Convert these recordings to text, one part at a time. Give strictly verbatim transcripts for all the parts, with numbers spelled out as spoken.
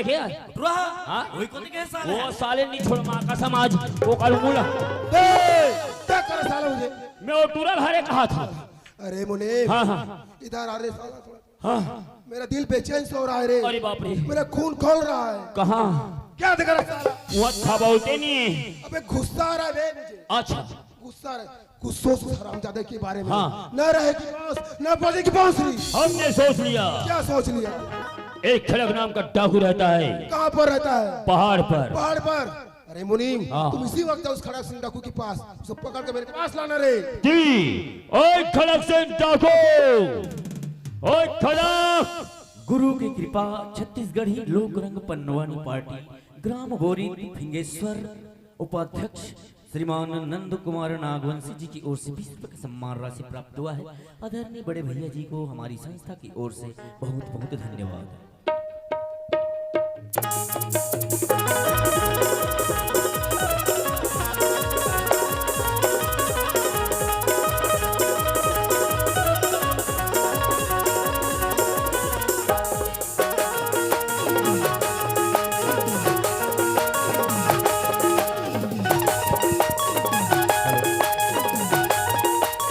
के? टुरा? हाँ? वही कोती के साला वो है। साले नहीं छोड़ माँ का समाज, वो कालू मुला। ए, क्या कर साला मुझे? मैं वो टुरा घरे कहा था। अरे मुनीम, हाँ, हाँ। इधर आ रे साला थोड़ा। हाँ। मेरा दिल बेचैन से हो रहा है रे। अरे बाप रे। मेरा खून खौल रहा है। कहाँ? क्या देख रहा है साला? वो था बोलते नहीं। अबे गुस्सा आ रहा है बे मुझे। अच्छा। गुस्सा आ रहा है। कुछ सोच उस हरामजादे के बारे में। हाँ। ना रहे की बांस, ना बजे की बांसुरी। हमने सोच लिया। क्या सोच लिया? एक खड़क नाम का डाकू रहता है। कहाँ पर रहता है? पहाड़ पर। पहाड़ पर। अरे मुनीम, हाँ। तुम इसी वक्त जाओ उस खड़क सिंह डाकू के पास, उसे पकड़ के मेरे पास लाना रे। जी, ओए खड़क सिंह डाकू, ओए खड़क। गुरु की कृपा, छत्तीसगढ़ी लोक रंग पनवानी पार्टी, ग्राम बोरी फिंगेश्वर, उपाध्यक्ष श्रीमान नंद कुमार नागवंशी जी की ओर से बीस रुपए का सम्मान राशि प्राप्त हुआ है। आदरणीय बड़े भैया जी को हमारी संस्था की ओर से बहुत बहुत धन्यवाद।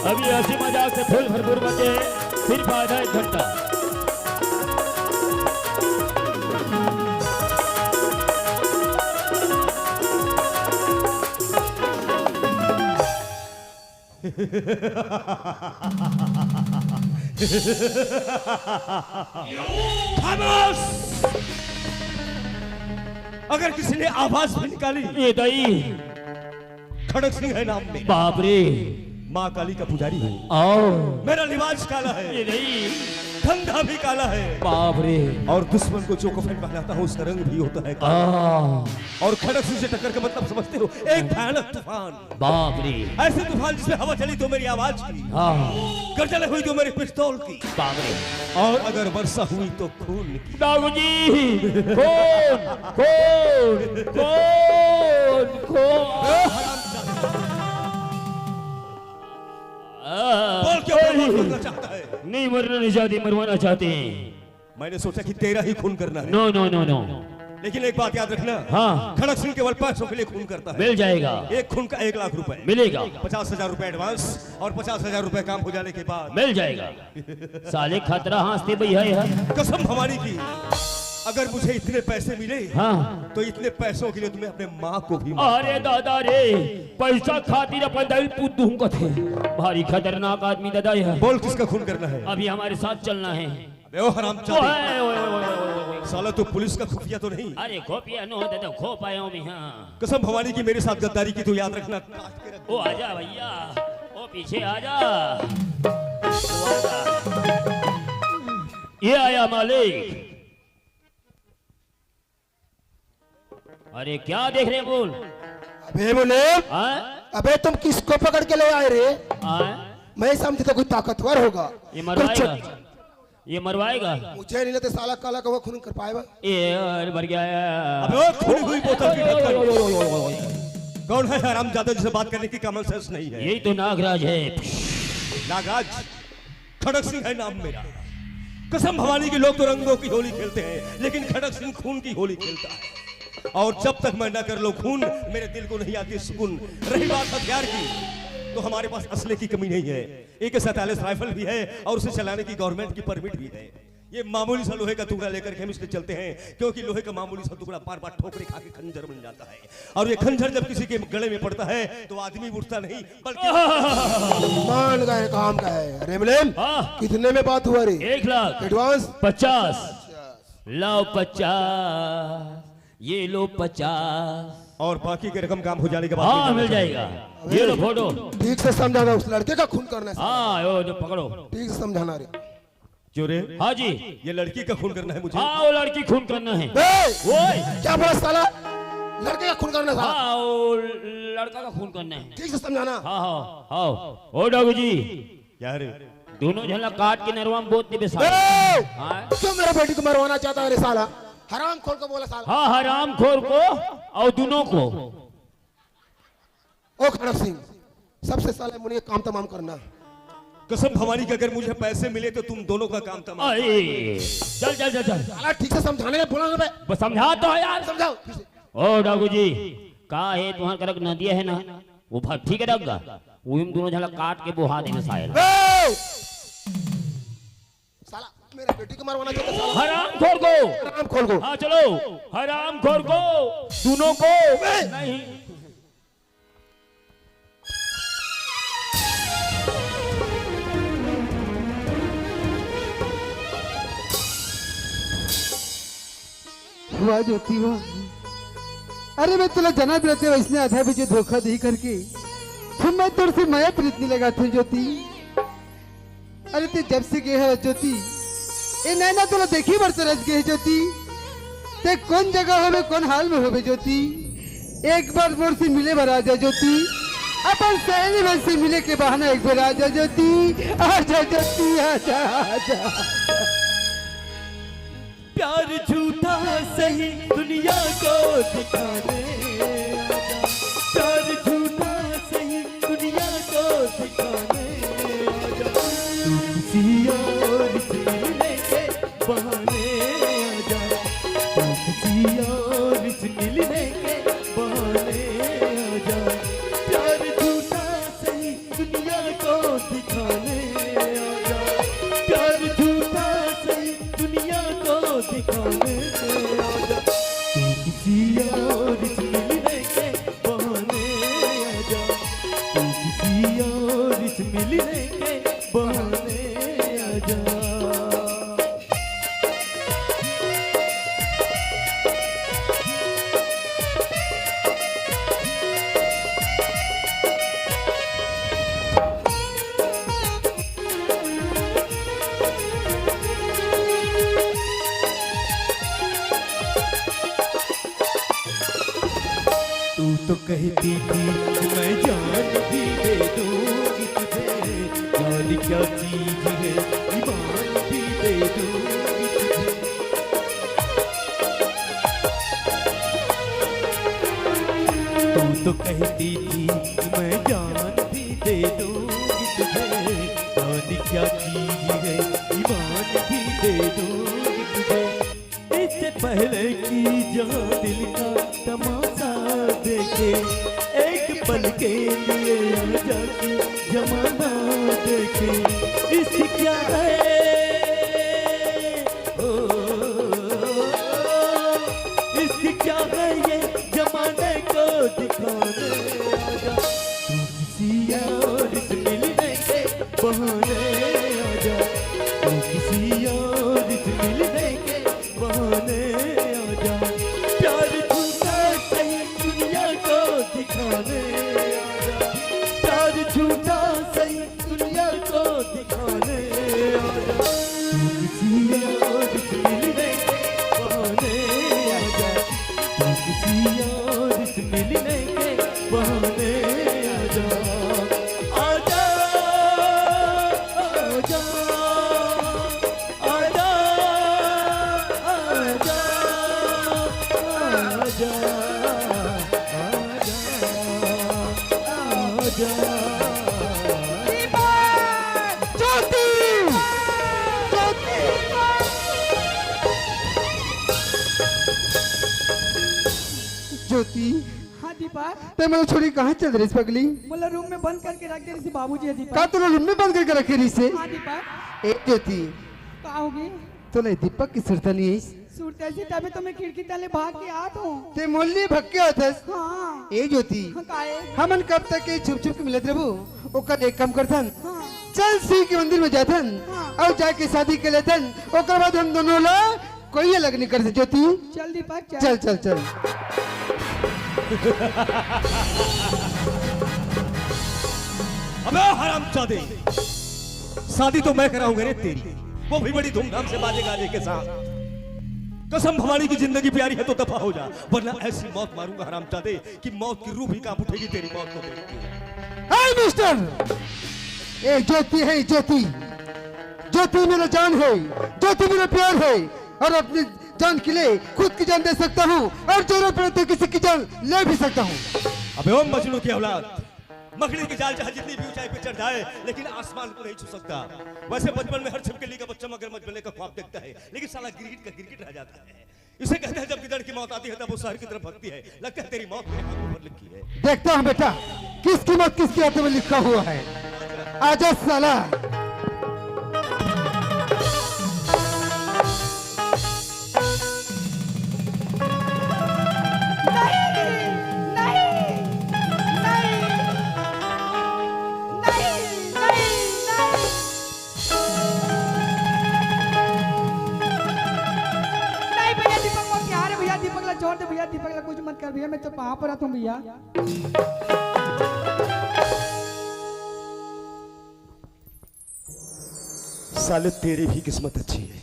अभी हंसी मजाक से फुल भरपूर बचे, सिर्फ आधा एक घंटा। खामोश! अगर किसी ने आवाज भी निकाली, ये दई। खड़क सिंह है नाम मेरा। बाप रे। माँ काली का पुजारी हूँ। आओ। मेरा लिबास काला है। ये नहीं। धंधा भी काला है। बाप रे। और दुश्मन को जो कफन पहनाता हूँ, उसका रंग भी होता है काला। आ। और खड़क सिंह से टक्कर का मतलब समझते हो? एक भयानक तूफान। बाप रे। ऐसे तूफान जिसमें हवा चली तो मेरी आवाज की। हाँ। गर्जन हुई तो मेरे पिस्तौल की। बाप रे। और अगर वर्षा हुई तो खून की। बाबूजी, खून, खून, खून, खून। बोल, क्यों मरना चाहता है? नहीं मरना नहीं चाहते, मरवाना चाहते हैं। मैंने सोचा कि तेरा ही खून करना है। No, no, no, no। लेकिन एक बात याद रखना। हाँ। खड़क सिंह केवल पैसों के लिए खून करता है। मिल जाएगा। एक खून का एक लाख रुपए। मिलेगा। पचास हजार रुपए एडवांस और पचास हजार रुपए काम हो जाने के बाद। मिल जाएगा। साले खतरा हाँसते भैया यार। कसम भवानी की, अगर मुझे इतने पैसे मिले, हाँ। तो इतने पैसों के लिए तुम्हें अपने माँ को भी मार अरे डालूंगा। दादा रे, पैसा खातिर अपन दाई ल पूत दूं कथे। भारी खतरनाक आदमी दादा ये। बोल, किसका खून करना है? अभी हमारे साथ चलना है। अबे ओ हरामजादे। ओए, ओए, ओए। साला, तू पुलिस का खुफिया तो नहीं? अरे खुफिया नो दादा, खो पाया हूँ मैं, हाँ। कसम भवानी की, मेरे साथ गद्दारी की तो याद रखना, काट के रख। ओ आजा भैया, ओ पीछे आजा। ओ आजा। ये आया मालिक। अरे क्या देख रहे हैं बोल? अबे मुनीम, हाँ? अबे तुम किसको पकड़ के ले आए रे? हाँ? मैं समझता कोई ताकतवर होगा। ये मरवाएगा। कुछ ये मरवाएगा। मुझे नहीं लगता साला काला कौवा खून कर पाएगा। ए, अरे मर गया। अबे ओ खूनी हुई बोतल की ढक्कन। कौन है हरामजादा जिसे बात करने की common sense नहीं है? यही तो नागराज है। नागराज, खड़क सिंह है नाम मेरा। कसम भवानी के, लोग तो रंगों की होली खेलते हैं, लेकिन खड़क सिंह खून की होली खेलता है। और जब तक मैं न कर लूं खून, मेरे दिल को नहीं आती सुकून। रही बात हथियार की, तो हमारे पास असले की कमी नहीं है। ए के सैंतालीस राइफल भी है और उसे चलाने की गवर्नमेंट की परमिट भी है। ये मामूली सा लोहे का टुकड़ा लेकर के हम इसलिए चलते हैं, क्योंकि लोहे का मामूली सा टुकड़ा बार बार ठोकरे खा के खंजर बन जाता है, और ये खंजर जब किसी के गले में पड़ता है तो आदमी उठता नहीं, बल्कि मान गए काम का है। रेमलेम, हाँ। कितने में बात हुआ रे? एक लाख। एडवांस? पचास। लाओ पचास, ये लो पचास। और बाकी की रकम काम हो जाने के बाद हाँ, मिल मिल जाएगा। जाएगा। ये लो फोटो। ठीक से समझाना, उस लड़के का खून करना है। हाँ, यो जो पकड़ो। ठीक से समझाना रे। क्यों रे? हाँ जी। ये लड़की का खून करना है मुझे। हाँ, वो लड़की खून करना है। ए! ओए! क्या बोला साला? लड़के का खून करना था। हाँ, वो लड़का का खून करना है। ठीक से समझाना। हाँ, हाँ, हाँ। ओ डाकू जी। क्या रे? दोनों झना काट के नरवा में बोत देबे साला। ए! हाँ? क्यों मेरे बेटी को मरवाना चाहता है रे साला? हरामखोर को बोला साला। हाँ, हरामखोर को और दोनों को। ओ खड़क सिंह, सबसे साले मुनि काम तमाम करना। कसम भवानी की, अगर मुझे पैसे मिले तो तुम दोनों का काम तमाम। अरे, चल, चल, चल, चल। साला ठीक से समझाने में बोला ना बे। बस समझा तो यार। समझाओ फिर से। ओ डाकू जी, का हे तुम्हार करक नदिया हे ना, वो भट्ठी के डग्गा, वो इन दोनों झला काट के बोहा देबे साला। ए! साला मेरा बेटी को मरवाना चाहता साला। हराम खोर को। हराम खोर को। हाँ चलो, हराम खोर को, दोनों को। ए! नहीं। वाह ज्योति वाह। अरे मैं तोला जानत रहते वइसने आधा बीच धोखा दे करके। तो मैं तोर से मया प्रीत नहीं लगात हूँ ज्योति। अरे ते जब से गे हवस ज्योति, ए नैना तोला देखी बर तरस गे हे ज्योति। ते कौन जगह होबे, कौन हाल में होबे ज्योति। एक बार मोर से मिले बर आ जा ज्योति। अपन सहेली मन से मिले के बहाना एक बार आ जा ज्योति। आ जा ज्योति, आ जा, आ जा। प्यार झूठा सही दुनिया को दिखाने आजा। प्यार झूठा सही दुनिया को दिखाने आजा। तू किसी और से मिलने के बहाने आजा। तू किसी और से मिलने के बहाने आजा। प्यार झूठा सही दुनिया को दिखाने आजा। प्यार झूठा सही दुनिया को दिखाने आजा। तू किसी और से मिलने के बहाने आजा। तू किसी और से मिलने के बहाने आजा। तू तो कहती थी कि मैं जान भी दे दूंगी तुझे, जान क्या चीज है, ईमान भी दे दूंगी तुझे। तू तो कहती थी कि मैं जान भी दे दूंगी तुझे, जान क्या चीज है, ईमान भी दे दूंगी तुझे। इससे पहले कि जहां दिल का तमाशा देखे, एक पल के लिए आजा कि जमाना देखे। इश्क क्या है, ओ, इश्क क्या है ये जमाने को दिखाने आजा। तू किसी और से मिलने के बहाने आजा। तू किसी और से मिलने के बहाने आजा। प्यार झूठा सही दुनिया को दिखाने आजा। प्यार झूठा सही दुनिया को दिखाने आजा। तू किसी और से मिलने के बहाने आजा। तू किसी और से मिलने के बहाने आजा। आजा, आजा, आजा, आजा, आजा, आजा, आजा। ज्योति! ज्योति! ज्योति, हाँ दीपक। तैं मोला छोड़ी कहाँ चल रहिस पगली? मोला रूम में बंद करके रख दे रहिस बाबूजी ह दीपक। का तोला रूम में बंद करके रखे रहिस हे? हाँ दीपक। ए ज्योति, का होगे? तोला दीपक के सुरता नहीं आइस? सुरता से तभी तो मैं खिड़की तले भाग के आत हूँ। तैं मोला भग के आत हस? हाँ। ए ज्योति, हाँ, काहे? हमन कब तक ये छुप छुप के मिलत रहबो? ओकर एक काम करथन, हाँ। चल शिव के मंदिर में जाथन, हाँ। अउ जाके शादी कर लेथन, ओकर बाद हम दोनों ला कोई अलग नहीं कर सकते ज्योति। चल दीपक, चल। चल, चल, चल। अबे हरामजादे, शादी तो मैं कराऊंगा रे तेरी, वो भी बड़ी धूमधाम से बाजे गाजे के साथ। कसम भवानी की जिंदगी प्यारी है तो दफा हो जा, वरना ऐसी मौत मारूंगा हरामजादे कि मौत की रूह भी कांप उठेगी तेरी मौत को देख के। ए मिस्टर, ए ज्योति है ज्योति, ज्योति मेरा जान है, ज्योति मेरा प्यार है, और अपनी जान के लिए खुद की जान दे सकता हूँ और जरूरत पड़े तो किसी की जान ले भी सकता हूँ। अबे ओ मजनू की औलाद, मकड़ी की जाल चाहे जितनी भी ऊंचाई पे चढ़ जाए, लेकिन आसमान को नहीं छू सकता। वैसे बचपन में हर छिपकली का बच्चा मगरमच्छ बनने का ख्वाब देखता है, लेकिन साला गिरगिट का गिरगिट रह जाता है। इसे कहते हैं जब गिदड़ की मौत आती है, तब वो शहर की तरफ भगती है। लगता है तेरी मौत मेरे हाथों पर लिखी है। देखता हूँ बेटा, किसकी मौत किसके हाथों में लिखा हुआ है। आजा साला। नहीं, नहीं, नहीं, नहीं, नहीं, नहीं। नहीं भैया, दीपक मोर प्यार है भैया, दीपक ला छोड़ दे भैया, दीपक ला कुछ मत कर भैया, मैं तो पाँव पर आता हूँ भैया। साले, तेरी भी किस्मत अच्छी है।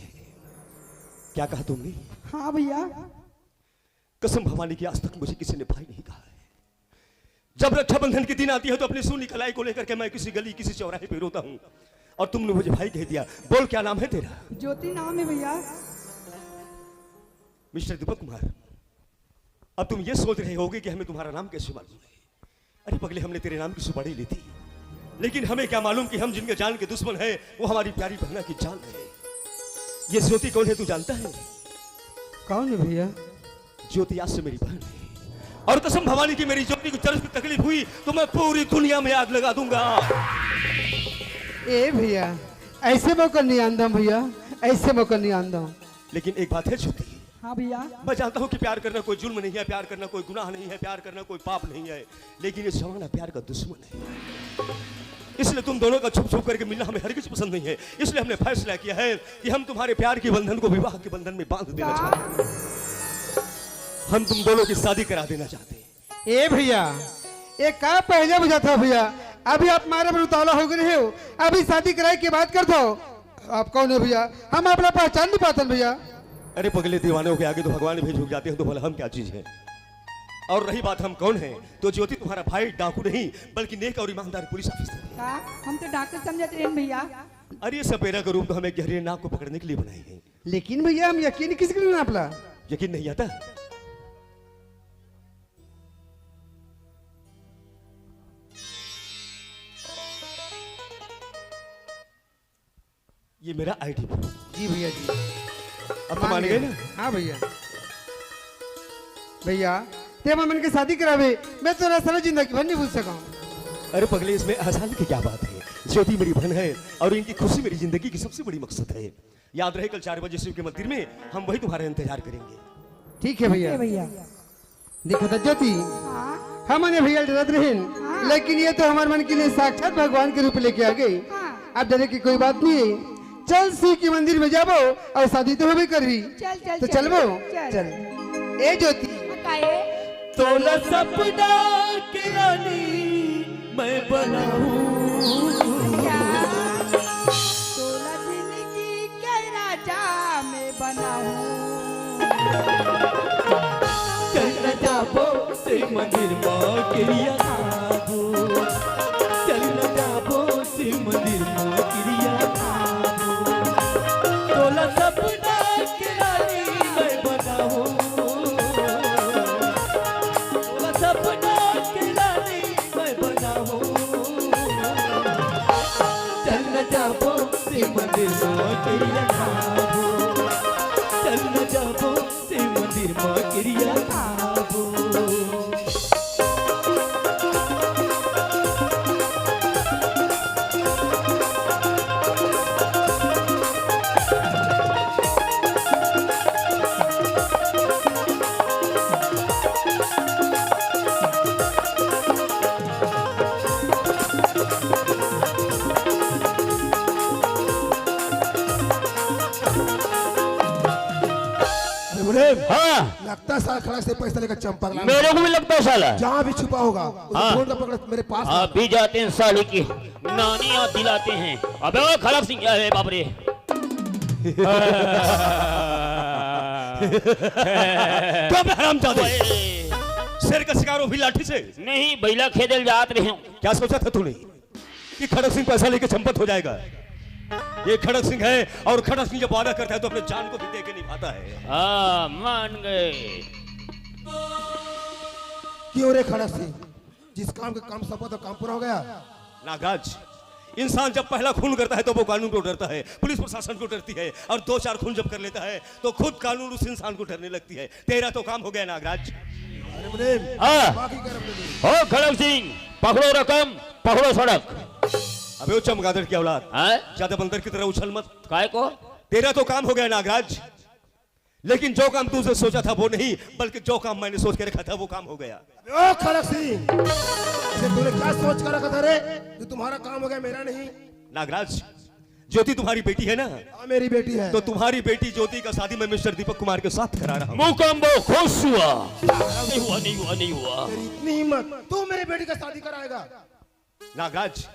क्या कहा तुमने? हाँ भैया। कसम भवानी की, आज तक मुझे किसी ने भाई नहीं कहा है। जब रक्षाबंधन के दिन आती है तो अपनी सूनी कलाई को लेकर के मैं किसी गली, किसी चौराहे पे रोता हूँ और तुमने मुझे भाई कह दिया। बोल, क्या नाम है तेरा? ज्योति नाम है भैया। मिस्टर दीपक कुमार, अब तुम ये सोच रहे होगे कि हमें तुम्हारा नाम कैसे मालूम है। अरे पगले, हमने तेरे नाम की सुपारी ली थी, लेकिन हमें क्या मालूम कि हम जिनके जान के दुश्मन हैं, वो हमारी प्यारी बहना की जान है। ये ज्योति कौन है, तू जानता है? कौन है भैया? ज्योति आज से मेरी बहन है, और कसम भवानी की, मेरी ज्योति को जरा सी तकलीफ हुई तो मैं पूरी दुनिया में आग लगा दूंगा। ए भैया, ऐसे मौका नहीं आंदा भैया, ऐसे मौका नहीं आंदा। लेकिन एक बात है ज्योति, हाँ भैया। मैं जानता हूँ कि प्यार करना कोई जुल्म नहीं है, प्यार करना कोई गुनाह नहीं है, प्यार करना कोई पाप नहीं है, लेकिन ये जमाना प्यार का दुश्मन है। इसलिए तुम दोनों का छुप छुप करके मिलना हमें हरगिज पसंद नहीं है। इसलिए हमने फैसला किया है कि हम तुम्हारे प्यार के बंधन को विवाह के बंधन में बांध देना चाहते हैं। हम तुम दोनों की शादी करा देना चाहते हैं। ए भैया, ये का पहले बुझात हो भैया? अभी आप मारे बर उतावला हो गए हो, अभी शादी कराए के बात करत हो। आप कौन हो भैया? हम अपना पहचान नहीं पातन भैया। अरे पगले, दीवानों के आगे तो भगवान भी झुक जाते हैं, तो भला हम क्या चीज है? और रही बात हम कौन है, तो ज्योति तुम्हारा भाई डाकू नहीं, बल्कि नेक और ईमानदार पुलिस ऑफिसर है। का? हम तो डाकू समझत रहेन भैया। अरे, सपेरा का रूप तो हमें गहरे नाग को पकड़ने के लिए बनाई है। लेकिन भैया, हम यकीन किस लिए नापला? यकीन नहीं आता? ये मेरा आईडी प्रूफ। जी भैया जी। अब तो मान गए ना? हाँ भैया। भैया, ते हमन के शादी करावे, मैं तो सारा जिंदगी भर नहीं भूल सका। अरे पगले, इसमें एहसान की क्या बात है? ज्योति मेरी बहन है और इनकी खुशी मेरी जिंदगी की सबसे बड़ी मकसद है। याद रहे, कल चार बजे शिव के मंदिर में हम वही तुम्हारा इंतजार करेंगे। ठीक है भैया। ठीक है भैया। देखो तो ज्योति, हाँ। हमन ये भैया डरत रहेन, हाँ। लेकिन ये तो हमारे मन के लिए साक्षात भगवान के रूप लेके आ गए। हाँ। अब डरे की कोई बात नहीं है। चल शिव के मंदिर में जाबो और शादी तो होबे करही। चल, चल, तो चल। चलबो? चल। चल। ए ज्योति। हाँ, काहे? तोला सपना के रानी मैं बनाऊं। अच्छा। तोला जिंदगी के राजा मैं बनाऊं। चल न जाबो शिव मंदिर मा किरिया खाबो। चल न जाबो शिव मंदिर मा किरिया खाबो। तोला सपना के रानी मैं बनाऊं। तोला सपना के रानी मैं बनाऊं। चल न जाबो शिव मंदिर मा किरिया खाबो। चल न जाबो शिव मंदिर मा किरिया खाबो। अरे बोले, हाँ। लगता है साला खड़क सिंह पैसा लेकर चंपक लाल। मेरे को भी लगता है साला। जहाँ भी छुपा होगा, उसे हाँ। ढूंढ कर पकड़ मेरे पास हाँ, ला। अभी जाते हैं साले की नानी याद दिलाते हैं। अबे ओ खड़क सिंह, अरे बाप रे। क्या बे हरामजादे? ओए। शेर का शिकार हो भी लाठी से? नहीं, बैला खेदल जात रहे हूँ। क्या सोचा था तूने? कि खड़क सिंह पैसा लेके चंपत हो जाएगा। ये खड़क सिंह है और खड़क सिंह जब वादा करता है तो अपने जान को भी दे के निभाता है। हाँ, मान गए। क्यों रे खड़क सिंह, जिस काम के काम सौंपा था, काम पूरा हो गया। नागराज, इंसान जब पहला खून करता है तो वो कानून को डरता है, पुलिस प्रशासन को डरती है, और दो चार खून जब कर लेता है तो खुद कानून उस इंसान को डरने लगती है। तेरा तो काम हो गया नागराज। अरे मुनीम, हाँ। बाकी कर अपने दिन। हो खड़क सिंह, पकड़ो रकम, पकड़ो सड़क। अबे वो चमगादड़ की औलाद, हाँ? ज्यादा बंदर की तरह उछल मत। काय को? तेरा तो काम हो गया नागराज, लेकिन जो काम तुझे सोचा था वो नहीं, बल्कि जो काम मैंने सोच के रखा था वो काम हो गया। ओ खड़क सिंह, ये तूने क्या सोच कर रखा था रे, जो तुम्हारा काम हो गया, मेरा नहीं? नागराज, ज्योति तुम्हारी बेटी है ना? हाँ, मेरी बेटी है। तो तुम्हारी बेटी ज्योति का शादी मैं मिस्टर दीपक कुमार के साथ करा रहा हूँ। मुकम्बो खुश हुआ। नहीं हुआ, नहीं हुआ, नहीं हुआ। तेरी इतनी हिम्मत, तू मेरी बेटी का शादी कराएगा? नागराज,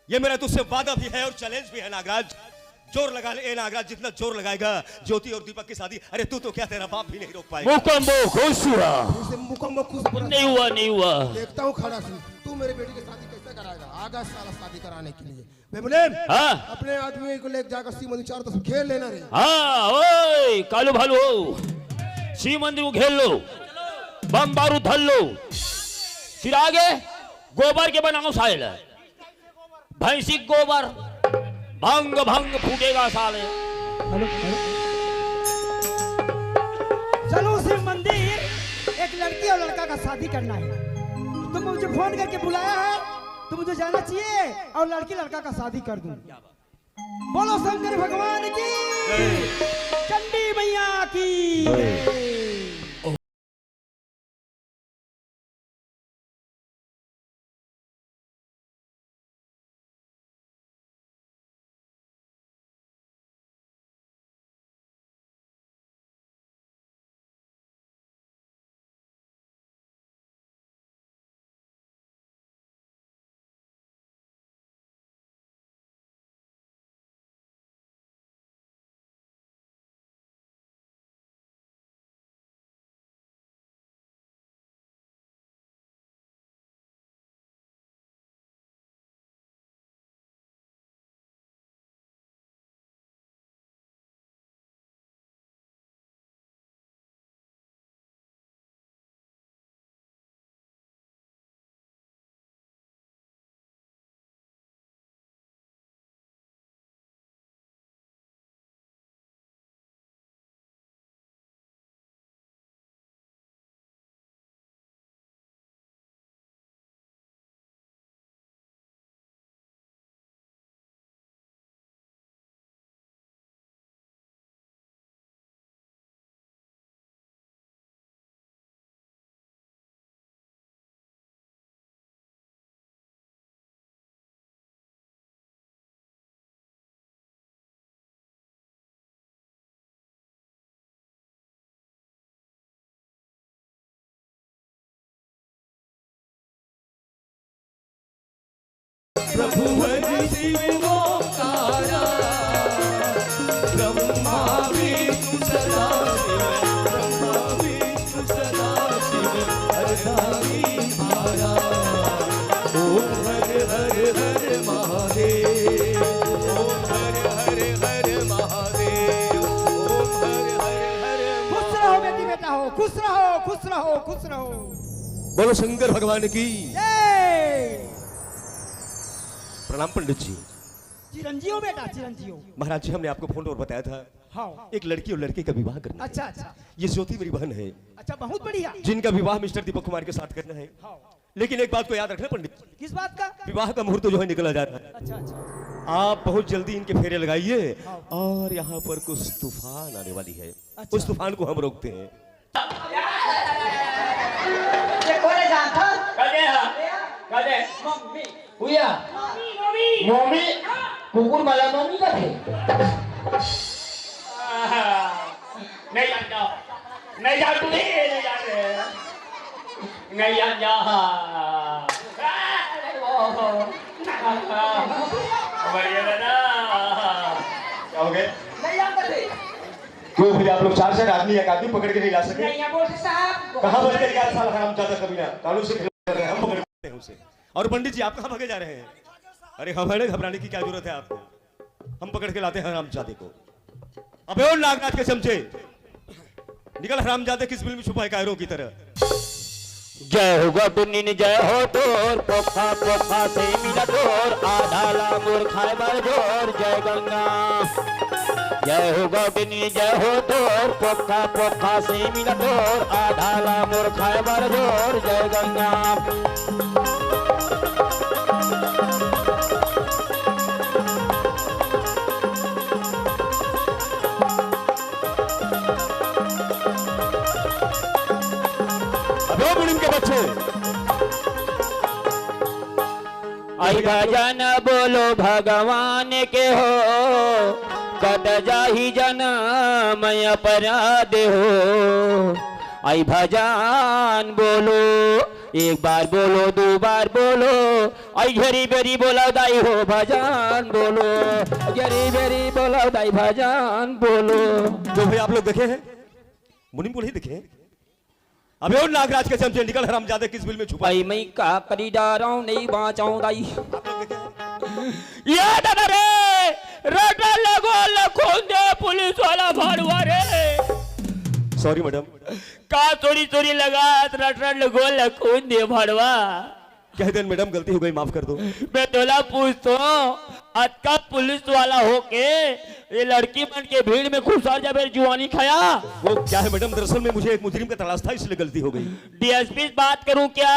ये मेरा तुझसे वादा भी है और चैलेंज भी है नागराज। जोर लगा ले ए नागराज, जितना जोर लगाएगा ज्योति और दीपक की शादी, अरे तू तो क्या, तेरा बाप भी नहीं रोक पाएगा। मुकम्बो खुश हुआ। मुकम्बो खुश हुआ। नहीं हुआ, नहीं हुआ। देखता हूँ खड़ा सिंह, तू मेरे बेटी की शादी कैसे कराएगा? आगा साला शादी कराने के लिए। बे मुनीम, हाँ। अपने आदमी को लेके जाकर शिव मंदिर चारों तरफ घेर लेना रे। हाँ, ओए, कालू भालू हो, शिव मंदिर को घेर लो, बम बारूद धर लो, फिर आगे गोबर के बनाओ साइल, भैंसी गोबर, भंग भंग फूटेगा साले। Hello, hello. चलो शिव मंदिर, एक लड़की और लड़का का शादी करना है। तुम मुझे फोन करके बुलाया है, तो मुझे जाना चाहिए और लड़की लड़का का शादी कर दूं। बोलो शंकर भगवान की, चंडी मैया की। प्रभु हरि शिव ओंकारा, ब्रह्मा विष्णु सदा शिव, ब्रह्मा विष्णु सदा शिव, हरदारी धारा। ओम हर हर हर महादेव, ओम हर हर हर महादेव, ओम हर हर हर खुश रहो बेटी, बेटा हो, खुश रहो, खुश रहो, खुश रहो। बोलो शंकर भगवान की जय। प्रणाम पंडित जी। चिरंजीव हो बेटा, चिरंजीव। महाराज जी, हमने आपको फोन और बताया था। हाँ। एक लड़की और लड़के का विवाह करना है। अच्छा, अच्छा। ये ज्योति मेरी बहन है। अच्छा, बहुत बढ़िया। जिनका विवाह मिस्टर दीपक कुमार के साथ करना है। हाँ। लेकिन एक बात को याद रखना पंडित जी। किस बात का? विवाह का मुहूर्त जो है निकला जा रहा है। अच्छा, अच्छा। आप बहुत जल्दी इनके फेरे लगाइए। हाँ। और यहाँ पर कुछ तूफान आने वाली है। अच्छा। उस तूफान को हम रोकते हैं। ये कोने जानता? कदे हा? कदे? मम्मी। हुआ? Mummy, mummy. मम्मी? कुकुर वाला मम्मी का थे? आहा। नहीं जानता। नहीं जानता, नहीं, नहीं जानते। नहीं जानता। बढ़िया दादा। क्या हो गया? नहीं जानते थे। क्यों भैया, आप लोग चार चार आदमी एक आदमी पकड़ के नहीं ला सके? नहीं, बोल साहब। कहाँ बच के गया साला हरामजादा कमीना? कानून से खिलाफ कर रहे हैं, हम पकड़ते हैं उसे। और पंडित जी, आप कहाँ भागे जा रहे हैं? अरे, हमारे घबराने की क्या जरूरत है आपको? हम पकड़ के लाते हैं हरामजादे को। अबे ओ नागराज के चमचे, निकल हरामजादे, किस बिल में छुपा है कायरों की तरह? जय हो गौटुनिन, जय हो तोर, पोखा पोखा से मिला तोर, आधा ला मोर खाए बर जोर, जय गंगा। जय हो गौटुनिन, जय हो तोर, पोखा पोखा से मिला तोर, आधा ला मोर खाए बर जोर, जय गंगा। अबे मुनीम के बच्चे, आई भजन बोलो भगवान के हो, कट जाही जनम अपराध हो। आई भजन बोलो, एक बार बोलो, दो बार बोलो, आई घेरी बेरी बोला दाई हो भजन बोलो, घेरी बेरी बोला दाई भजन बोलो। जो भाई आप लोग देखे हैं, मुनीम को नहीं देखे हैं? अबे ओ नागराज के चमचे निकल हरामजादे, किस बिल में छुपा? भाई मैं का करी जा रहा हूँ, नहीं बाँचाऊँ दाई। आप लोग देखे हैं? ये दादा रे, रटा लगो लखुन दे पुलिस वाला भड़वा रे। Sorry madam. का चोरी चोरी लगात रट रट लगो लखुन दे भड़वा। कह देन मैडम, गलती हो गई, माफ कर दो। मैं तोला पूछतो, अतका पुलिस वाला होके ये लड़की मन के भीड़ में घुसर जाबे जुआनी खाया। वो क्या है मैडम, दरअसल में मुझे एक मुजरिम का तलाश था, इसलिए गलती हो गई। डीएसपी से बात करूं क्या?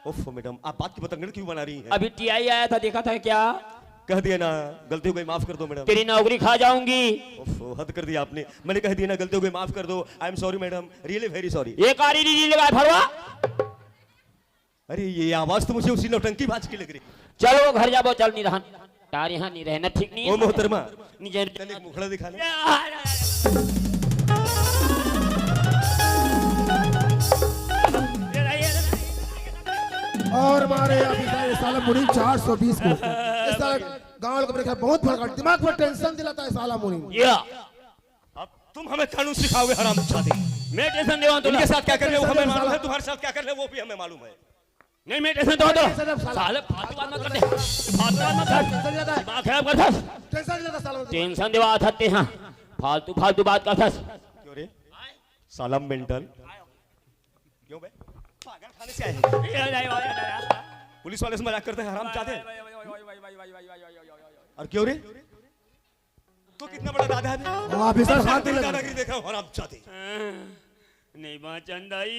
ओफ मैडम, आप बात की बतंगड़ क्यों बना रही हैं? अभी टीआई आया था, देखा था क्या? कह दिया ना, गलती हो गई, माफ कर दो मैडम। तेरी नौकरी खा जाऊंगी। ओफ, हद कर दिया आपने। मैंने कह दिया ना, गलती हो गई, माफ कर दो। I am sorry madam, really very sorry। ये कारी री लगा भरवा। अरे, ये आवाज तो मुझे उसी नौटंकी बाज की लग रही। चल वो घर जाबो, चल नहीं रहन। तार यहाँ नहीं रहना ठीक नहीं है। ओ मोहतरमा, निजे चल एक मुखड़ा दिखा ले। और मारे अभी साले, साला मुनीम चार सौ बीस को। इस साला गांव वालों को मेरे ख्याल बहुत भड़का, दिमाग पर टेंशन दिलाता है साला मुनीम। या। अब तुम हमें कानून सिखाओगे हरामजादे। मैं टेंशन देवा तो इनके साथ क्या कर ले वो हमें मालूम है, तुम्हारे साथ क्या कर ले वो भी हमें मालूम है। नहीं, मैं टेंशन देवा तो। टेंशन दे साला। साले फालतू बात मत कर दे। फालतू बात मत कर। टेंशन दिलाता है। दिमाग खराब कर दस। टेंशन दिलाता साला। टेंशन देवा था ते हाँ। फालतू, फालतू बात कर दस। क्यों रे? साला मेंटल। क्यों बे? पागल खाने से आए हैं। ये नहीं, वो नहीं, नहीं। पुलिस वाले से मजाक करते हैं, हरामजादे। और क्यों रे? तो कितना बड़ा दादा है बे? वो ऑफिसर साथ तेरी लगा। दादागिरी देख रहा हूँ, हरामजादे। नहीं बाँचन दाई।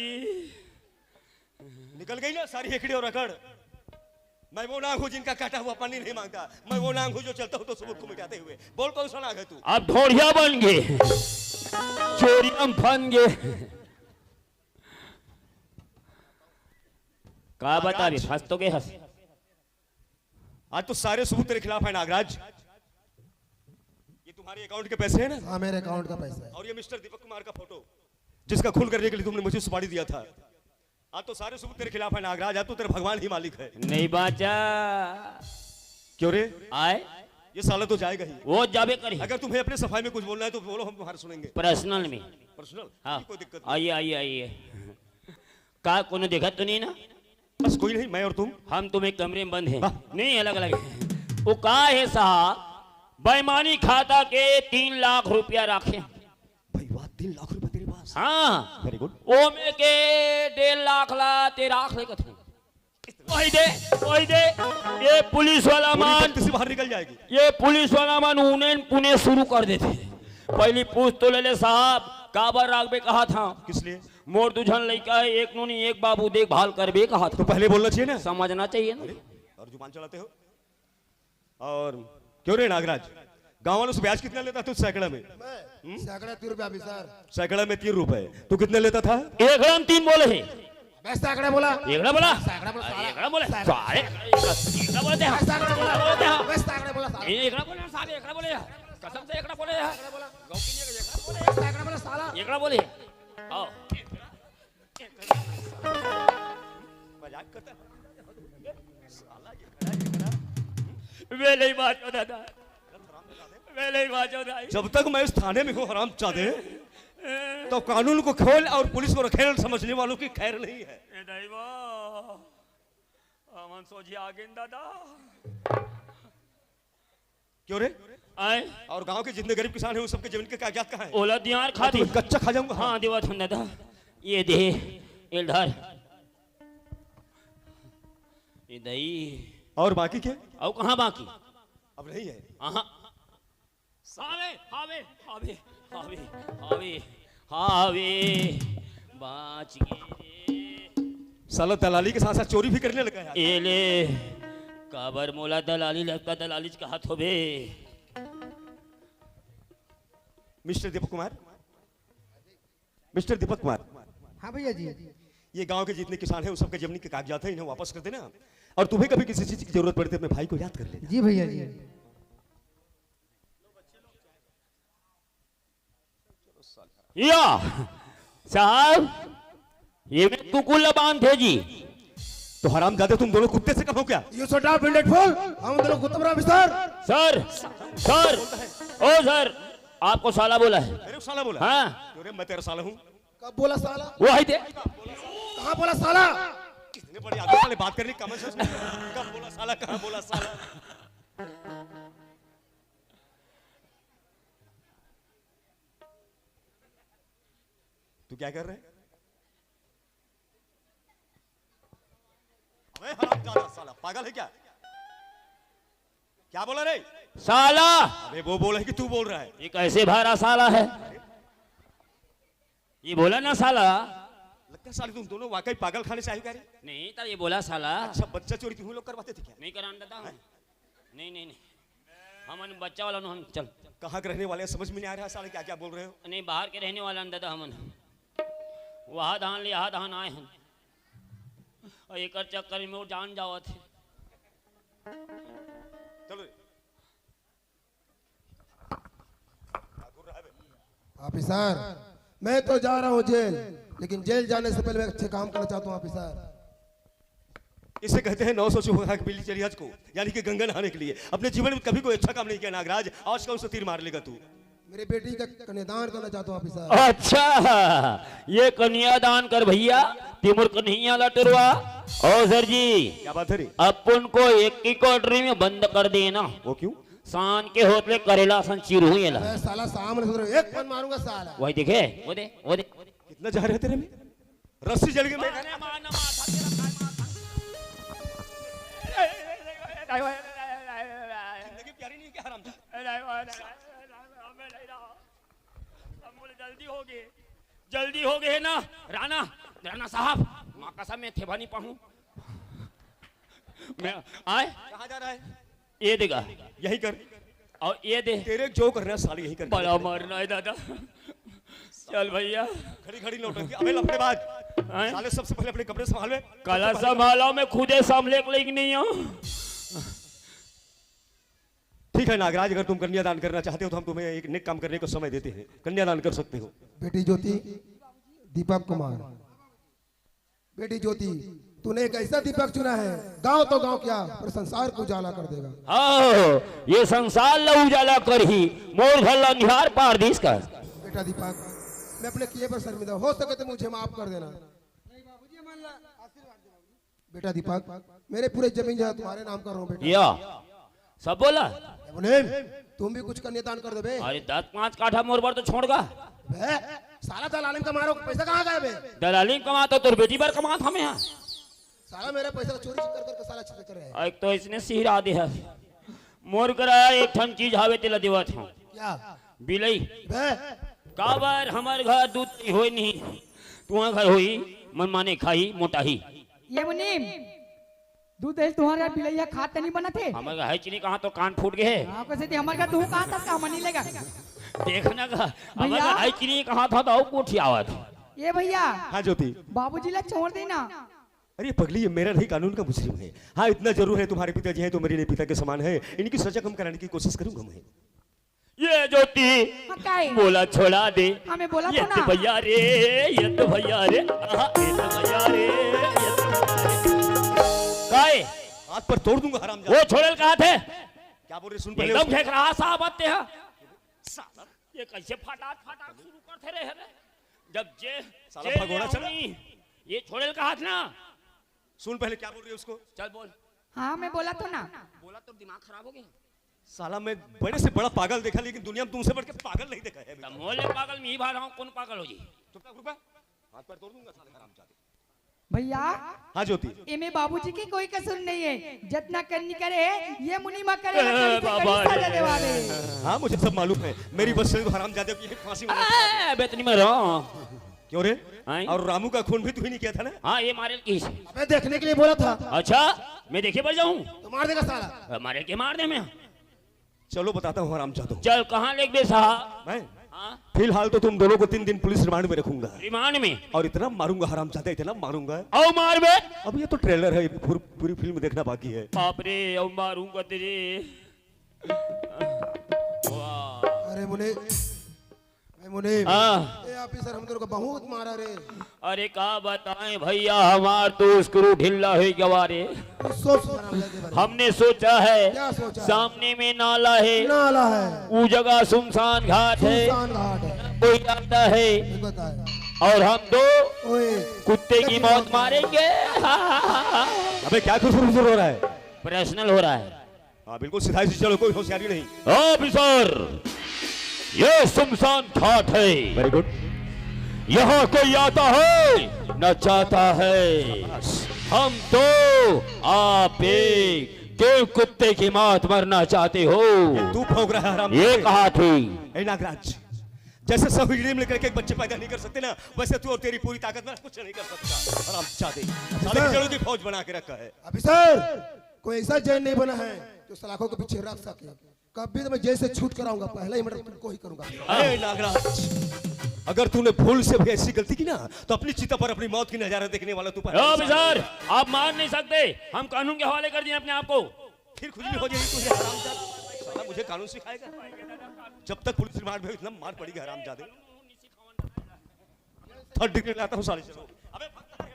निकल गई ना सारी हेकड़ी और अकड़। मैं वो नांग हूँ जिनका काटा हुआ पानी नहीं मांगता। मैं वो नांग हूँ जो चलता हूँ तो सबूत को मिटाते हुए। बोल कौन सा नांग है तू? अब ढोढ़िया बन गए, चोरियम फन गए। का बता भी, फंस तो गए हंस। आज तो सारे सबूत तेरे खिलाफ है नागराज। ये तुम्हारे अकाउंट के पैसे हैं ना? हाँ, मेरे अकाउंट का पैसा है। और ये मिस्टर दीपक कुमार का फोटो, जिसका खून करने के लिए तुमने मुझे सुपारी दिया था। आज तो सारे सबूत तेरे खिलाफ है नागराज, आज तो तेरा भगवान ही मालिक है। नहीं बाँचा। क्यों रे? आए? ये साला तो जाएगा ही। वो जाबे करी। अगर तुम्हें अपने सफाई में कुछ बोलना है तो बोलो, हम तुम्हारा सुनेंगे। पर्सनल में। पर्सनल? हाँ। कोई दिक्कत नहीं। आइए, आइए, आइए। का कोनो देखत तो नहीं ना? बस कोई नहीं, मैं और तुम। हम तुम एक कमरे में बंद हैं। हाँ। नहीं, अलग अलग हैं। वो का है साहब, बेईमानी खाता के तीन लाख रुपया रखे। भाई वाह, तीन लाख रुपया तेरे पास। हाँ। वेरी गुड। ओमे के डेढ़ लाख ला ते राख ले कथे। वही दे, वही दे। ये पुलिस वाला पूरी मान, भक्ति से बाहर निकल जाएगी। ये पुलिस वाला मन उन्हें पुणे शुरू कर देते। पहली पूछ तो ले ले साहब, काबर राखबे कहा था? किस लिए? मोर दू झन लइका है, एक नोनी, एक बाबू, देखभाल करबे कहा था। तो पहले बोलना चाहिए ना। समझना चाहिए ना। अरे, और जुबान चलाते हो। और क्यों रे नागराज, गांव वालों से ब्याज कितना लेता तू सैकड़ा में? मैं? हम्म? सैकड़ा तीन रुपया भी सर। सैकड़ा में तीन रुपए। तू कितने लेता था? एकड़ा में तीन बोले हैं। मैं सैकड़ा बोला। एकड़ा बोला? सैकड़ा बोला, साला। एकड़ा बोले? सैकड़ा। साले, एकड़ा बोलते हैं। मैं सैकड़ा बोला। एकड़ा बोलते हैं। मैं सैकड़ा बोला, साला। ये एकड़ा बोले हैं, साले, एकड़ा बोले हैं। कसम से एकड़ा बोले हैं। सैकड़ा बोला। गौ की नहीं, एकड़ा बोले हैं। मैं सैकड़ा बोला, साला। एकड़ा बोले हैं। आओ। मजाक करता है। साला ये खड़ा, ये खड़ा। मैं नहीं बाँचो दादा, मैं नहीं बाँचो दाई। जब तक मैं इस थाने में हूँ हरामजादे, तो कानून को खेल और पुलिस को रखेल समझने वालों की खैर नहीं है। ए दाई बा, हमन सोझे आ गेन दादा। क्यों रे? आए? और गांव के जितने गरीब किसान हैं, उन सबके जमीन के कागजात कहाँ हैं? ओला दियार खा दी। कच्चा खा जाऊंगा। हाँ, देवा थन दादा। ये दे, ये धर। ए दई। और बाकी के? अउ कहाँ बाकी? अब नहीं है। आहा। साले, हावे, हावे, हावे, हावे, हावे, बाँच गे रे। साला दलाली के साथ-साथ चोरी भी करने लगा है। ए ले, काबर मोला दलाली लगता, दलाली च कहत होबे। Mister Deepak Kumar, mister Deepak Kumar. हाँ भैया जी। ये गांव के जितने किसान हैं, उन सबके जमीन के कागजात हैं, इन्हें वापस कर देना। और तुम्हें कभी किसी चीज की जरूरत पड़े तो अपने भाई को याद कर लेना। जी भैया जी। या साहब, ये मैं कुकुर ला बांध थे जी। तो हरामजादे, तुम दोनों कुत्ते से कम हो क्या? You shut up, idiot fool! हम दोनों कुत्ते बराबर, सर। सर, सर, ओ सर, आपको साला बोला है। मेरे को साला बोला? हाँ। क्यों रे, मैं तेरा साला हूँ? कब बोला साला? वो है थे। कहाँ बोला साला? इतने बड़े आदमी, साले बात करने की कमन सेंस नहीं। कब बोला साला, कहाँ बोला साला? तू क्या कर रहे? अबे हरामजादा साला, पागल है क्या? क्या बोला रे? साला। अबे वो बोला है कि तू बोल रहा है? ये कैसे भारा साला है? ये बोला ना साला। लगता है साले तुम दोनों वाकई पागल खाने से आए हो क्या रे? नहीं, तब ये बोला साला। अच्छा, बच्चा चोरी तुम लोग करवाते थे क्या? नहीं करान दादा हम। नहीं, नहीं, नहीं। हमन बच्चा वाला नो हन, चल। कहाँ के रहने वाले हैं, समझ में नहीं आ रहा है साले, क्या क्या बोल रहे हो? नहीं, बाहर के रहने वाला हन दादा हमन। वहाँ धान ले, यहाँ धान आए हन। और एकर चक्कर में वो जान जावत है। चलो। ऑफिसर, मैं तो जा रहा हूँ जेल, लेकिन जेल जाने से पहले मैं अच्छे काम करना चाहता हूँ ऑफिसर। इसे कहते हैं नौ सौ चौदह की पीली चढ़ी हज को, यानी कि गंगा नहाने के लिए। अपने जीवन में कभी कोई अच्छा काम नहीं किया नागराज, आज कौन सा तीर मार लेगा तू? मेरे बेटी का कन्यादान करना चाहता हूँ ऑफिसर। अच्छा, ये कन्यादान कर भैया, तिमुर कन्हैया ला टुरवा। ओ सर जी, क्या बात है रे? अपन को एक ही कोठरी में बंद कर देना। वो क्यों? शाम के होत ले करेला सन चीर हुई एला। मैं साला सामने से एक पन मारूंगा साला। वही देखे, वो दे, वो दे। कितना जहर है तेरे में? रस्सी जल गई मैं। अरे मार ना, मार, था तेरा खाए, मार, था। जिंदगी प्यारी नहीं है क्या हरामजादा? अब बोले, जल्दी हो गए, जल्दी हो गए ना। राणा, राणा साहब, माँ कसम मैं थेबा नहीं पाऊँ। मैं आए। कहाँ जा रहा है? ये देगा। यही कर। और ये दे। तेरे जो करना है साले यही कर। बड़ा मरना है दादा। चल भैया। खड़ी खड़ी नौटंकी। अबे लफड़ेबाज। हैं? साले सबसे पहले अपने कपड़े संभाल बे। कला संभाला, मैं खुदे संभले के लेके नहीं आऊँ। ठीक है नागराज, अगर तुम कन्यादान करना चाहते हो तो हम तुम्हें एक नेक काम करने का समय देते हैं, कन्यादान कर सकते हो। बेटी ज्योति, दीपक कुमार। बेटी ज्योति, तूने एक ऐसा दीपक चुना है, गांव तो गांव क्या, पर संसार को उजाला कर देगा। हाँ, ये संसार ला उजाला करही, मोर घर ला अंधियार पार दिस कर। बेटा दीपक, मैं अपने किए पर शर्मिंदा, हो सके तो मुझे माफ कर देना। बेटा दीपक, मेरे पूरे जमीन जायदाद तुम्हारे नाम कर रहा हूँ बेटा। या, सब बोला। ए मुनीम, तुम भी कुछ कन्यादान कर दो बे। अरे दस पाँच काठा मोर बर तो छोड़ गा। बे, साला दलालिम कमा रहा हूँ, पैसा कहाँ गया बे? दलालिम कमा तो तोर बेटी बर कमा था मैं यहाँ। साला मेरा पैसा चोरी कर करके साला चीजें कर रहे हैं। एक तो इसने सिहरा दे है। मोर करा एक ठन चीज हावे तेला देवत हूँ। क्या? बिलई। बे। काबर हमर घर दूध होय नहीं, तुहर घर होई, मनमाने खाई, मोटाही। ये मुनीम, दूध दही तुहर घर बिलई ह खात त नहीं बनत हे? हमर घर है चीनी कहाँ तो कान फूट गए है। हाँ, कैसे थी हमर घर तू कहाँ तक का मनी लेगा? देखना का, हमर भैया। घर है चीनी कहाँ था तो अउ कोठी आवत। ये भैया। हाँ ज्योति। बाबूजी ला छोड़ देना। अरे पगली, ये मेरा नहीं, कानून का मुजरिम है। हाँ, इतना जरूर है, तुम्हारे पिताजी हैं तो मेरे लिए पिता के समान है, इनकी सजा कम कराने की कोशिश करूंगा मैं। ये ज्योति, हाँ, काय? बोला छोड़ा दे। हाँ, मैं बोला ये था तो ना। भैया रे, ये तो भैया रे, आहा, ये तो भैया रे, ये तो भैया रे। काय? हाथ पर तोड़ दूंगा हरामजादा। वो छोड़ेल कहा थे? क्या बोल रहे, सुन पहले एकदम उसको। फेंक रहा साहब आते हैं। साला, ये कैसे फटाक फटाक शुरू करते रहे रे? जब जे, साला जे भगोड़ा ले चला। आऊनी, ये छोड़ेल कहा था ना? सुन पहले क्या बोल रही है उसको। चल बोल। हाँ, मैं बोला तो ना। बोला तो दिमाग खराब हो गया। साला मैं बड़े से बड़ा पागल देखा, लेकिन दुनिया में तुमसे बढ़ के पागल नहीं देखा है। तब मोले पागल में ही भा रहा हूँ, कौन पागल हो जी? चुप रह, रुक बे। हाथ पैर तोड़ दूंगा साले हरामजादे। भैया, हाँ ज्योति। एमे बाबूजी के कोई कसूर नहीं है, जतना करनी करे है, ये मुनि मा करे ए, बाबा। सजा देवा दे। हाँ, मुझे सब मालूम है, मेरी बस से तो हरामजादे की फांसी होना चाहिए। ए, बेतनी में रहो। क्यों रे? हाँ। और रामू का खून भी तू ही नहीं किया था ना? हाँ, ये मारे की। अबे, देखने के लिए बोला था। अच्छा, मैं देखे बर जाऊँ? तो मार देगा साला। मारे के मार दे मैं। चलो बताता हूँ हरामजादो। चल, कहाँ लेके बे साहब? मैं? हाँ? फिलहाल तो तुम दोनों को तीन दिन पुलिस रिमांड में रखूंगा। रिमांड में? और इतना मारूंगा हरामजादा, इतना मारूंगा। आओ मार बे। अब ये तो ट्रेलर है, पूरी, पूरी फिल्म देखना बाकी है। बाप रे, आओ मारूंगा तेरे। वाह। अरे मुने, ए मुनीम, हाँ। ए ऑफिसर हम तेरे को बहुत मारा रे। अरे का बताएं भैया, हमार तो स्क्रू ढीला हो गवा रे। तू सोच हरामजादे बारे में। हमने सोचा है, क्या सोचा है? सामने में नाला है, नाला है। वो जगह सुनसान घाट है, सुनसान घाट है। कोई आता है, ये बताए। और हम दो ओए, कुत्ते की मौत मारेंगे। अबे क्या खुसुर फुसुर हो रहा है? पर्सनल हो रहा है। हाँ, बिल्कुल सीधा ही चलो, कोई होशियारी नहीं। ऑफिसर, ये सुनसान घाट है। वेरी गुड। यहाँ कोई आता है, न जाता है। हम दो, आप एक। क्यों कुत्ते की मौत मरना चाहते हो? ये तू भौंक रहा है, हराम। ये कहा थी। ए नागराज, जैसे सौ हीरे में लेकर के एक बच्चे पैदा नहीं कर सकते ना, वैसे तू और तेरी पूरी ताकत में कुछ नहीं कर सकता। हरामजादे। साले की जरूरत ही फौज बना के रखा है। ऑफिसर, कोई ऐसा जैन नहीं बना है जो सलाखों के पीछे रख सके। कभी तो मैं जेल से छूट कर आऊंगा, पहला ही मर्डर तुमको ही करूंगा। अरे नागराज, अगर तूने भूल से भी ऐसी गलती की ना, तो अपनी चिता पर अपनी मौत की नजारा देखने वाला तू पहला ओ इंसान बिजार, होगा। आप मार नहीं सकते, हम कानून के हवाले कर दिए अपने आप को। फिर खुजली हो जाएगी तुझे हरामजादा। साला मुझे कानून सिखाएगा? जब तक पुलिस रिमांड में हो, इतना मार पड़ेगी हरामजादे। थर्ड डिग्री लाता हूँ साले, चलो। अबे भागता है।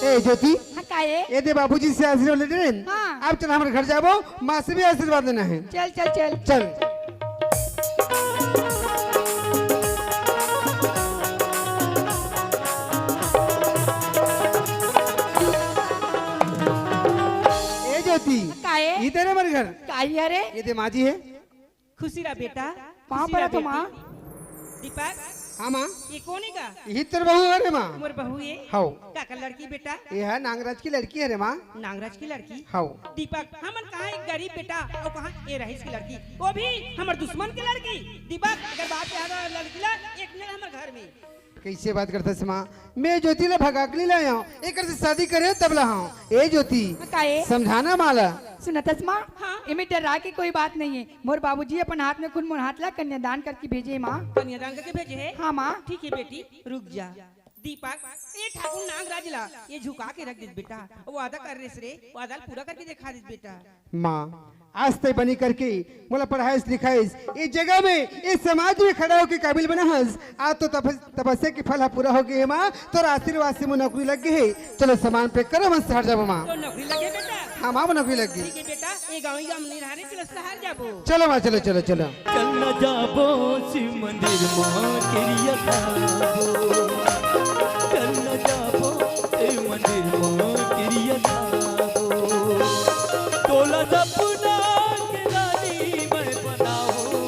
ए ज्योति, हाँ, का ए? ये दे बाबूजी से आशीर्वाद लेते हैं। हाँ। अब चल हमारे घर जाबो, माँ से भी आशीर्वाद लेना है। चल, चल, चल। चल। ए ज्योति, का ए? इधर है हमारे घर। का ए रे? ये दे माँ जी है। खुशी रह बेटा, पाँव खुशी परा रह तो बेटी। माँ। दीपक, हाँ माँ। ये कोन हे गा? यही तोर बहू हरे माँ। मोर बहू ए? हव। काकर लड़की बेटा? ये है नागराज की लड़की हरे माँ। नागराज की लड़की? हव। दीपक, हमन कहाँ एक गरीब बेटा अउ कहाँ ए रहीस की लड़की, वो भी हमर दुश्मन के लड़की। दीपक, अगर बात याद लड़की ला एक मिनट हमर घर में। कइसे बात करथस माँ? मैं ज्योति ला भगा के ले लाय हँव, एकर से शादी करे तब ला हँव। ए ज्योति, हाँ, का ए? समझाना माँ ला। सुनथस माँ? हाँ। एमे डरा के कोई बात नहीं है। मोर बाबूजी अपन हाथ में खून मोर हाथ ला कन्यादान करके भेजे हे माँ। कन्यादान करके भेजे हे? हाँ माँ। ठीक है बेटी, रुक जा। दीपक, ए ठाकुर नागराज ला ये झुका के रख दिस बेटा। वादा कर रेहेस रे, वादा ला पूरा करके देखा दिस बेटा। माँ, आज तैं बनी करके मोला पढ़ाइस लिखाइस, ए जगह में, ए समाज में खड़ा होके काबिल बना हस। आज तो तपस-, तपस्या के फल ह पूरा हो गे हे माँ, तोर आशीर्वाद से मोर नौकरी लग गे हे। चलो सामान पैक करो, मन शहर जाबो माँ। तो नौकरी लग गे बेटा? हाँ माँ, मोर नौकरी लग गे। ठीक है बेटा, ए गाँव, ए गाँव में नहीं रहा रे, चलो शहर जाबो। चलो माँ, चलो, चलो, चलो। चल न जाबो शिव मंदिर माँ किरिया खाबो। चल न जाबो शिव मंदिर माँ किरिया खाबो। तोला सपना के रानी मैं बनाहूँ।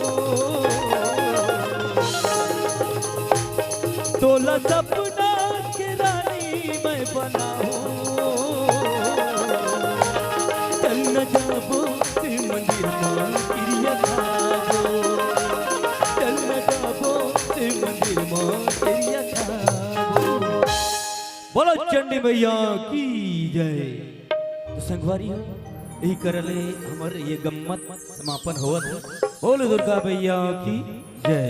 तोला सपना के रानी मैं बनाहूँ। चल न जाबो शिव मंदिर माँ किरिया खाबो। चल न जाबो शिव मंदिर माँ किरिया खाबो। बोलो चंडी मैया की जय। तो संगवारी हो, यही करले हमर ये गम्मत समापन होवत हे। बोलो दुर्गा मैया की जय।